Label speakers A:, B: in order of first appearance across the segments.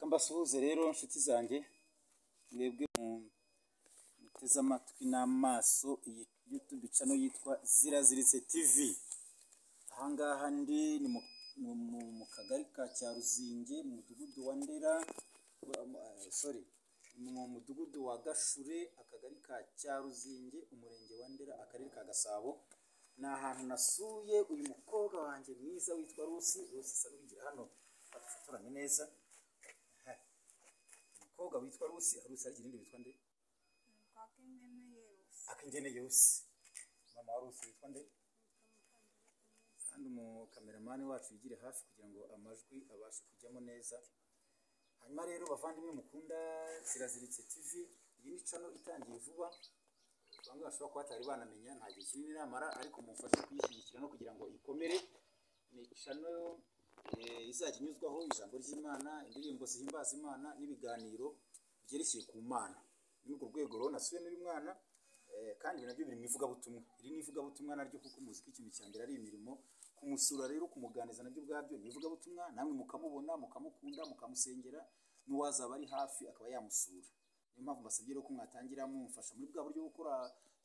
A: Mbasuhuze rero nshuti zanjye, mwebwe muteze amatwi n'amaso iyi YouTube channel yitwa Ziraziritse TV. Ahangaha ndi ni mu kagari ka Cyaruzinge, mu mudugudu wa Ndera, sorry, mu mudugudu wa Gashure, akagari ka Cyaruzinge, umurenge wa Ndera, akarere ka Gasabo. Ni ahantu nasuye uyu mukobwa wanjye mwiza witwa Rusi. Rusi isa n'uwigira hano badufotorane neza. Umukobwa witwa Rusi, Rusi ari irindi witwa nde? Akingeneye Rusi. Mama wa Rusi witwa nde? Kandi umukameramani wacu yigire hafi kugira ngo amajwi abashe kujyamo neza. Hanyuma rero bavandimwe mukunda Ziraziritse TV, iyi ni channel itangiye vuba, bamwe bashobora kuba batari banamenya, nta gihe kinini iramara, ariko mumfashe kuyishyigikira no kugira ngo ikomere. Ni channel izajya inyuzwaho ijambo ry'Imana, indirimbo zihimbaza Imana n'ibiganiro byerekeye ku Mana. Ni muri urwo rwego rero nasuye n'uyu mwana, kandi nabyo biri mu ivugabutumwa. Iri ni ivugabutumwa naryo, kuko muzi ko ikintu cya mbere ari imirimo. Kumusura rero, kumuganiriza nabyo ubwabyo ni ivugabutumwa, namwe mukamubona, mukamukunda, mukamusengera, n'uwazaba ari hafi akaba yamusura. Niyo mpamvu mbasabye rero ko mwatangira mumfasha muri bwa buryo bwo gukora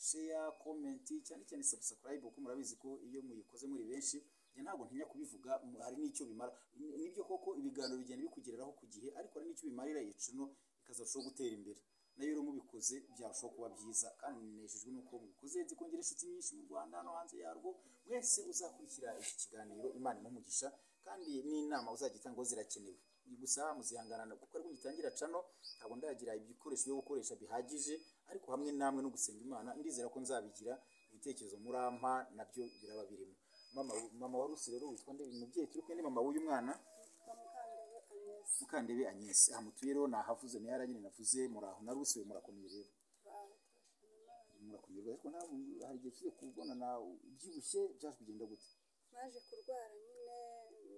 A: share, comment, cyane cyane subscribe, kuko murabizi ko iyo muyikoze muri benshi, njye ntabwo ntinya kubivuga, hari n'icyo bimara. Nibyo koko ibiganiro bigenda bikugereraho ku gihe, ariko hari n'icyo bimarira iyi channel ikazarushaho gutera imbere. Nayo rero mubikoze byarushaho kuba byiza, kandi nejejwe nuko mubikoze. Nzi ko ngira inshuti nyinshi mu Rwanda no hanze yarwo. Mwese uzakurikira iki kiganiro, Imana imuhe, kandi n'inama uzajya itanga zirakenewe. Ni gusa muzihanganana kuko ariko ngitangira channel, ntabwo ndagira ibikoresho byo gukoresha bihagije, ariko hamwe namwe no gusenga Imana ndizera ko nzabigira. Ibitekerezo murampa nabyo biraba birimo. Mama wa Rusi rero witwa nde? Umubyeyi turi kumwe ni mama w'uyu mwana. Mukandebe Agnes. Aha mutuye rero nahavuze, ni hariya nyine navuze. Muraho na Rusi we, murakomeye rero? Murakomeye, ariko ntabwo hari igihe tugiye kubonana ubyibushye, byaje kugenda gute?
B: Naje kurwara nyine,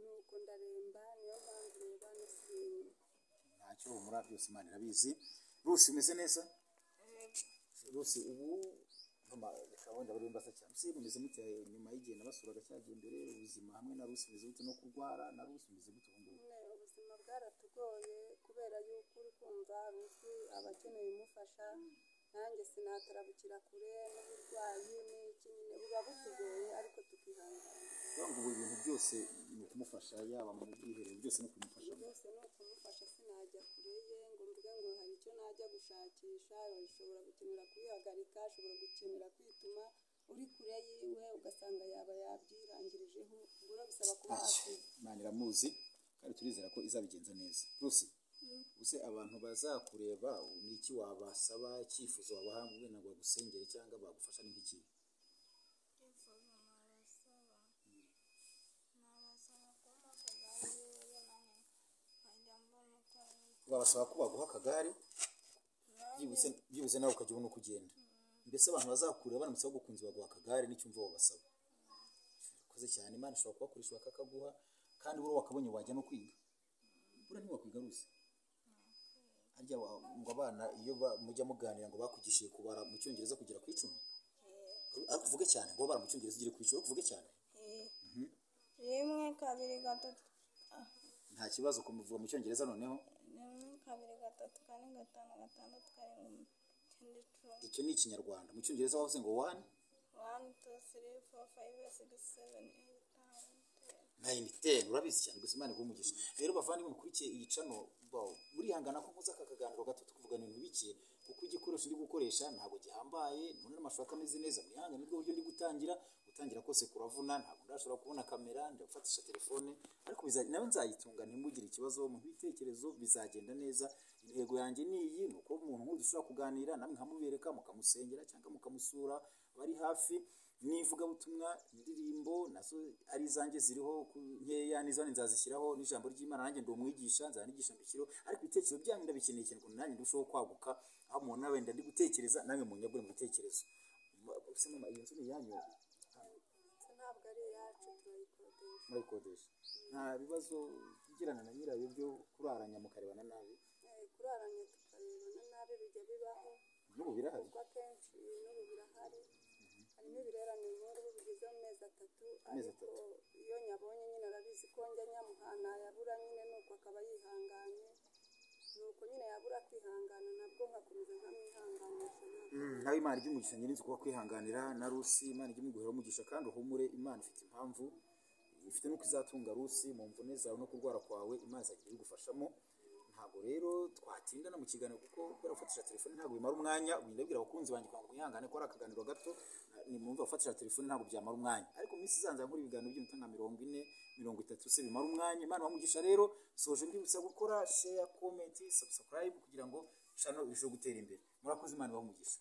B: nuko ndaremba, niyo mpamvu reba nasubiye.
A: Ntacyo, humura, byose Imana irabizi. Rusi, umeze neza? Rusi, ubu mama, reka wenda bari mbaza cyane, se mumeze mute nyuma y'igihe nabasuraga cyagiye imbere? Ubuzima hamwe na Rusi bumeze gute, no kurwara na Rusi bumeze gute ubu ngubu?
B: Nyine ubuzima bwaratugoye, kubera yuko uri kumva Rusi aba akeneye umufasha, nanjye sinatarabukira kure n'uburwayi n'iki, nyine buba butugoye, ariko tukihangana.
A: Kuvuga ngo ubu ibintu byose ni ukumufasha, yaba mu bwiherero, byose ni ukumufasha?
B: Byose ni ukumufasha, sinajya kure ye ngo mvuge ngo hari icyo najya gushakisha. Ashobora gukenera kwihagarika, ashobora gukenera kwituma, uri kure yiwe ugasanga yaba yabyirangirijeho, ubwo rero bisaba kuba hafi.
A: Imana iramuzi kandi turizera ko izabigenza neza. Rusi, ubuse abantu bazakureba ni iki wabasaba, icyifuzo wabaha wenda ngo bagusengere cyangwa bagufasha ni nk'iki?
C: Icyifuzo nabasaba kumpa akagare yiwe, nanjye nkajya mbona uko
A: Wabasaba ko baguha akagare byibuze nawe ukajya ubona uko ugenda. Mbese abantu bazakureba baramutse bagukunze baguha akagare, n'icyumva wabasaba? Urakoze cyane. Imana ishobora kubakoresha bakakaguha, kandi buriya wakabonye wajya no kwiga. Buriya ntiwakwiga, Rusi? Harya ngo abana iyo mujya muganira ngo bakugishije kubara mu Cyongereza kugera ku 10, ariko uvuge cyane, ngo bara mu Cyongereza ugere ku 10, ariko uvuge cyane.
C: Rimwe, kabiri, gatatu.
A: Nta kibazo kumuvuga mu Cyongereza noneho.
C: Rimwe, kabiri, gatatu, kane, gatanu, gatandatu, karindwi, icyenda, 10.
A: Icyo ni Ikinyarwanda. Mu Cyongereza wavuze ngo one.
C: 1, 2, 3, 4, 5, 6, 7, 8, 9, 10.
A: 9, 10. Urabizi cyane gusa, Imana iguhe umugisha. Rero bavandimwe mukurikiye iyi channel, burihangana ko nkoze aka kaganiro gato tukuvugana ibintu bike, kuko igikoresho ndi gukoresha ntabwo gihambaye, none n'amashusho atameze neza. Mwihangane, nibwo buryo ndi gutangira. Gutangira kose kuravuna. Ntabwo ndashobora kubona kamera, ndafatisha telefone, ariko nawe nzayitunga, ntimugire ikibazo. Mu bitekerezo bizagenda neza. Intego yanjye ni iyi, ni uko umuntu nk'uyu dushobora kuganira namwe nkamubereka, mukamusengera cyangwa mukamusura bari hafi. N'ivugabutumwa, indirimbo nazo ari izanjye ziriho nkeya, n'izandi nzazishyiraho, n'ijambo ry'Imana, nanjye ndi umwigisha, nzanigisha mbishyireho. Ariko ibitekerezo byanyu ndabikeneye cyane ngo nanjye ndusheho kwaguka, aho umuntu wenda ndi gutekereza, namwe munyagure mu bitekerezo. Se mama, iyo nzu ni iyanyu?
B: Ntabwo ari iyacu, turayikodesha.
A: Murayikodesha. Nta bibazo ugirana na nyirayo byo kuraranya mukarebana nabi?
B: Kuraranya tukarebana nabi bijya bibaho.
A: N'ubu birahari?
B: Kuko akenshi n'ubu birahari, harimo ibirerane nk'ubu bigeze mu mezi 3.
A: Amezi
B: Ariko
A: 3.
B: iyo nyabonye nyine arabizi ko njya nyamuha, nayabura nyine nuko akaba yihanganye. Nuko nyine yabura kwihangana, nabwo nkakomeza nkamwihanganisha ntabwo.
A: Nawe Imana ijya umugisha nyirinzi kuba kwihanganira na Rusi. Imana ijya imuguhera umugisha, kandi uhumure, Imana ifite impamvu, ifite nuko izatunga Rusi mu mvune zawe no kurwara kwawe, Imana izajya ibigufashamo. Ntabwo rero twatindana mu kiganiro, kuko kubera gufatisha telefone ntabwo bimara umwanya. Ubu ndabwira abakunzi banjye kugira ngo mwihangane ko ari akaganiro gato, ni mwumva gufatisha telefone ntabwo byamara umwanya, ariko mu minsi izaza nkora ibiganiro by'iminota nka 40, 30 se bimara umwanya. Imana bamugisha. Rero soje mbibutsa gukora share, comment, subscribe kugira ngo channel irusheho gutera imbere. Murakoze, Imana ibahe umugisha.